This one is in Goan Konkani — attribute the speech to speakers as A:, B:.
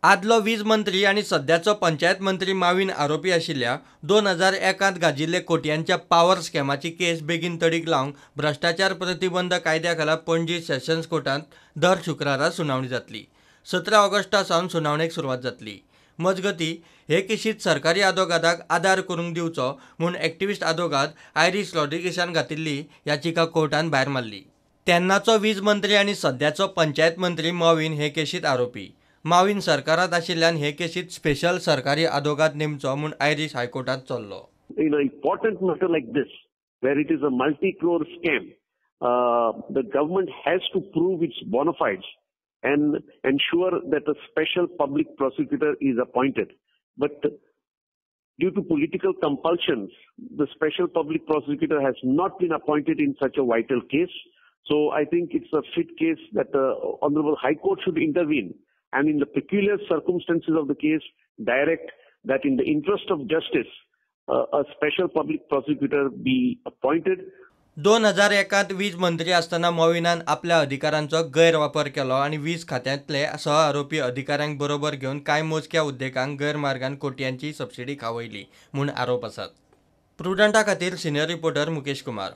A: आदलो वीज मंत्री आनी सद्याचो पंचायत मंत्री माविन आरोपी आशिल्ल्या 2001 गाजिल्ले कोट्यांच्या पावर स्कॅमाची केस बेगीन तडीक लावंक भ्रश्टाचार प्रतिबंध कायद्या खाला पणजी सेशन्स कोर्टांत दर शुक्रारा सुनावणी जातली. 17 ऑगस्टा सावन सुनावणेक सुरवात जातली. मजगती हे केशीत सरकारी आदोगादाक आदार करूंक दिवचो म्हूण एक्टिविस्ट आदोगाद आयरीश रॉड्रिगेसान घातिल्ली याचिका कोर्टान भायर मारली. तेन्नाचो वीज मंत्री आनी सद्याचो पंचायत मंत्री माविन हे केशीत आरोपी. माविन सरकारांत आशिल्ल्यान हे केशीत स्पेशल सरकारी आदोगाद नेमचो म्हूण आयरीश हायकोर्टांत चल्लो.
B: In an important matter like this, where it is a multi-crore scam, the government has to prove its bona fides and ensure that a special public prosecutor is appointed. But due to political compulsions, the special public prosecutor has not been appointed in such a vital case. So I think it's a fit case that the Honorable High Court should intervene and in the peculiar circumstances of the case, direct that in the interest of justice, a special public prosecutor be appointed.
A: 2001 वीज मंत्री आसतना मॉविनान आपल्या अधिकारांचो गैरवापर केलो आनी वीज खात्यांतले सह आरोपी अधिकाऱ्यांक बरोबर घेवन कांय मोजक्या उद्देगांक गैरमार्गान कोट्यांची सबसिडी खावयली म्हूण आरोप आसात. प्रुडंटा खातीर सिनियर रिपोर्टर मुकेश कुमार.